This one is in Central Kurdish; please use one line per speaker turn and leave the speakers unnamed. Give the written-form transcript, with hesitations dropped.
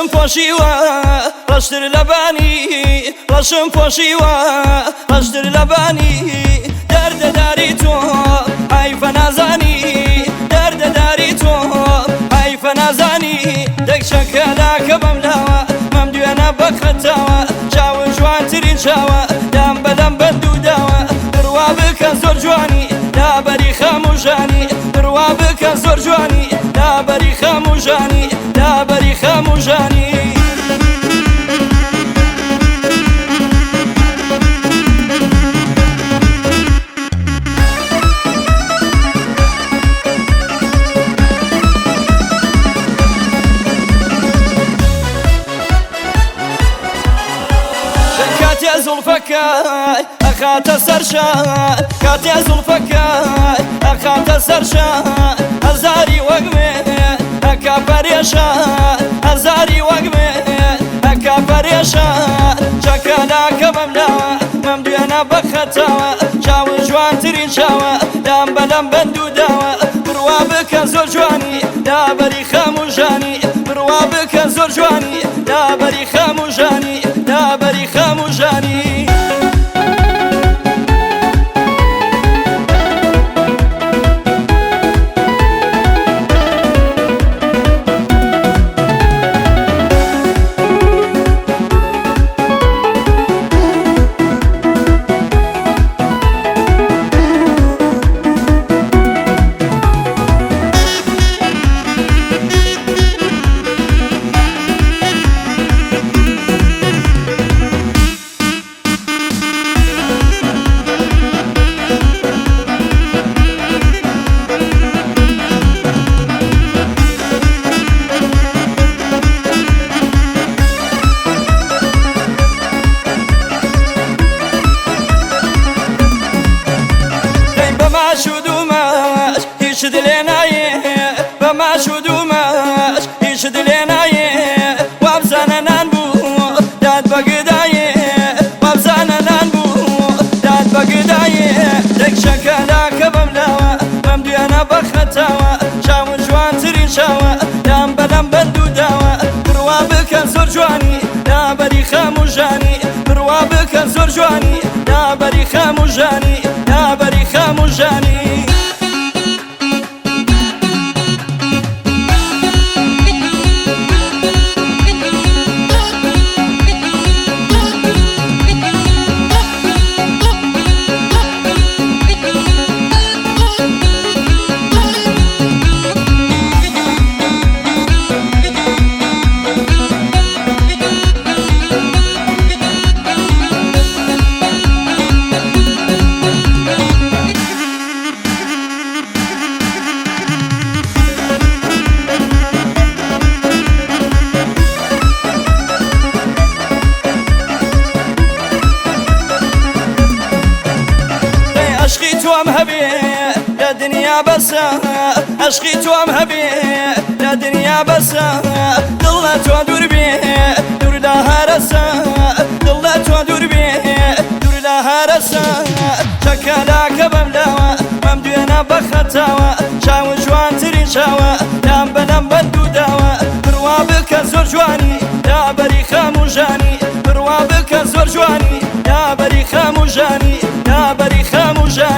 ڕەشم پۆشیوە ڕەشتر لە بانی، ڕەشم پۆشیوە ڕەشتر لە بانی. دەردەداری تۆ حەیفە نازانی، دەردەداری تۆ حەیفە نازانی. دەک چەکەلاکە بەم لاوە، مەم دوێنە بەخەتاوە، چاوم جوانترین چاوە، دام بەدەم بەند و داوە. بڕوا بکە زۆر جوانی، لابەری خەموژانی، بڕوا بکە زۆر جوانی، لابەری خەموژانی، لابەری خەموژانی. کاتێ زوڵفەکەی ئەخاتە سەرشان، کاتێ زوڵفەکەی ئەخاتە سەرشان، هەزاری وەک من ئەکا پەرێشان، هەزاری وەک من ئەکا پەرێشان. چەکەلاکە بەم لاوە، مەم دوێنە بەخەتاوە، چاوم جوانترین چاوە، دام بەلەم بەند و داوە. بڕوا بکە زۆر جوانی، لابەری خەموژانی، بڕوا بکە زۆر جوانی، لابەری خەموژانی، لابەری خەموژانی. دەی بە ماچ و دوو ماچ هیچت لێ نایێ، بە ماچ و دوو ماچ هیچت لێ نایێ. وابزانە نان بوو داد بە گدایێ، وابزانە نان بوو داد بە گدایێ. دەک چەکەلاکە بەم لاوە، بەم دوێنە بەخەتاوە، چاوم جوانترین چاوە، دام بەلەم بەند و داوە. بڕوا بکە زۆر جوانی، لابەری خەموژانی، بڕوا بکە زۆر جوانی، لابەری خەموژانی، لابەری خەموژانی. دەی عەشقی تۆم هەبێ لە دنیا بەسە، عەشقی تۆم هەبێ لە دنیا بەسە. دڵ لە تۆ دوور بێ دوور لە هەرەسە، دڵ لە تۆ دوور بێ دوور لە هەرەسە. چەکەلاکە بەم لاوە، بەم دوێنە بەخەتاوە، چاوم جوانترین چاوە، دام بەلەم بەند و داوە. بڕوا بکە زۆر جوانی، لابەری خەموژانی، بڕوا بکە زۆر جوانی، لابەری خەموژانی، لابەری خەموژانی.